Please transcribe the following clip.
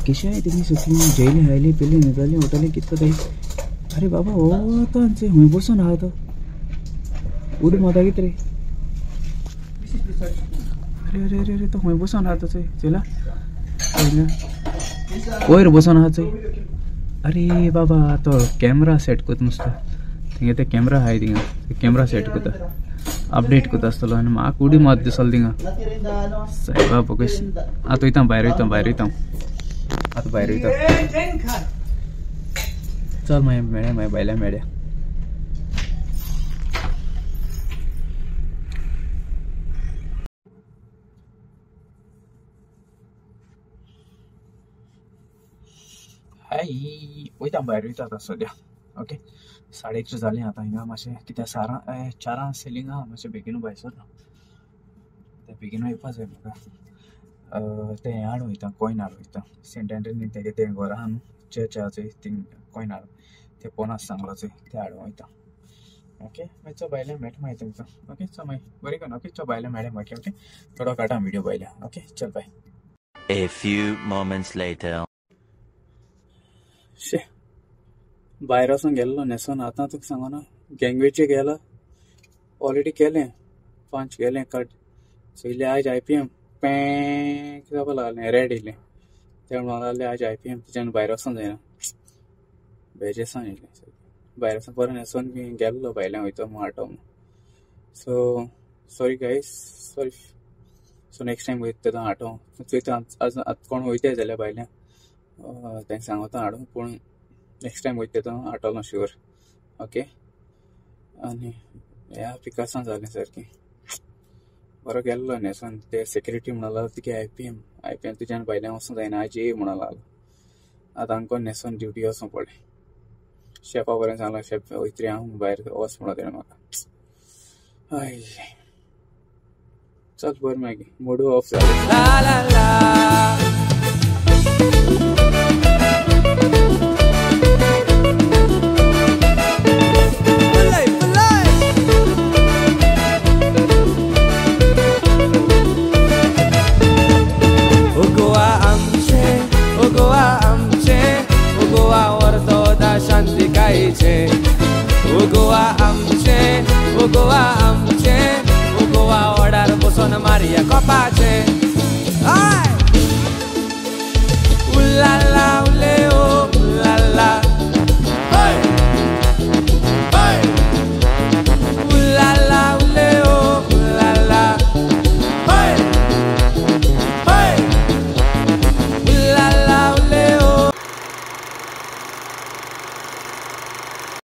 कशें तेमी सगळीं जेयली खायली पिली न्हिदली उठली कितें जाय. अरे बाबा हो आतां खंय बसून आहा तो उडी मारता कितें रे. अरे अरे अरे अरे तो खंय बसून आहा तो चोय चोयला वयर बसून आहा चोय. अरे बाबा तो कॅमरा सेट करता नुस्तो थिंगा ते कॅमरा आहाय थिंगा कॅमरा सेट करता अपडेट करता आसतलो आनी म्हाका उडी मात दिसलो थिंगा सायबा बघ. आतां वयता भायर वयता भायर वयता आतां भायर वयता. चल मागीर मेळ्या मागीर भायल्या मेळ्या. हाय वयता भायर वयता आतां सद्या. ओके 1:30 जालीं आतां हिंगा मातशें कित्याक सारां 4 सेलींग आहा मातशें बेगीन भायर सरता तें बेगीन वयपा जाय म्हाका. तें हें हाडूं वयता कॉयन हाडूं वयता सेंट एंटनी तेगे तें घरा आहा न्हू चर्च आहा चोय थिंग कॉयन हाडूं तें पोनास सांगलो चोय तें हाडूं वयता. ओके मागीर चो भायल्यान मेळटा मागीर तुमकां. ओके चल मागीर बरें कर. ओके चो भायल्यान मेळ्या मागीर. ओके थोडो काडटा व्हिडियो भायल्या. ओके चल बाय. A few moments later. शे भायर वचून गेल्लो न्हेसोन आतां तुका सांगना गँगवेचे गेला ऑलरेडी केलें 5 गेलें कट चोयलें आयज IPM पॅ जावपा लागलें रेड येयलें तें म्हणून लागलें आयज IPM तुज्यान भायर वचोंक जायना बेजेसान येयलें भायर वचोन परत न्हेसोन बी गेल्लो भायल्यान वयतो म्हूण हाडटो म्हूण. So sorry guys sorry. So next time वयता तेदोन हाडटो चोयता आज आतां कोण वयताय जाल्यार भायल्यान तांकां सांगता हाडूं पूण नेक्स्ट टायम वयता तेदोन हाडटलो शुअर. ओके आनी ह्या पिकासां जालें सारकें बरो गेल्लो न्हेसोन ते सेक्युरिटी म्हणून लागलो तुगे IPM IPM तुज्यान भायल्यान वचूंक जायना आयज ये म्हणून लागलो. आतां आमकां न्हेसोन ड्युटी वचूंक पडलें. शेफा बरें सांगलां शेफ वयतरी हांव भायर वच म्हणून तेणें म्हाका. हय चल बरें मागीर मूड ऑफ जालो. गोवा आमचे, ओ गोवा आमचे, ओ गोवा आमचे.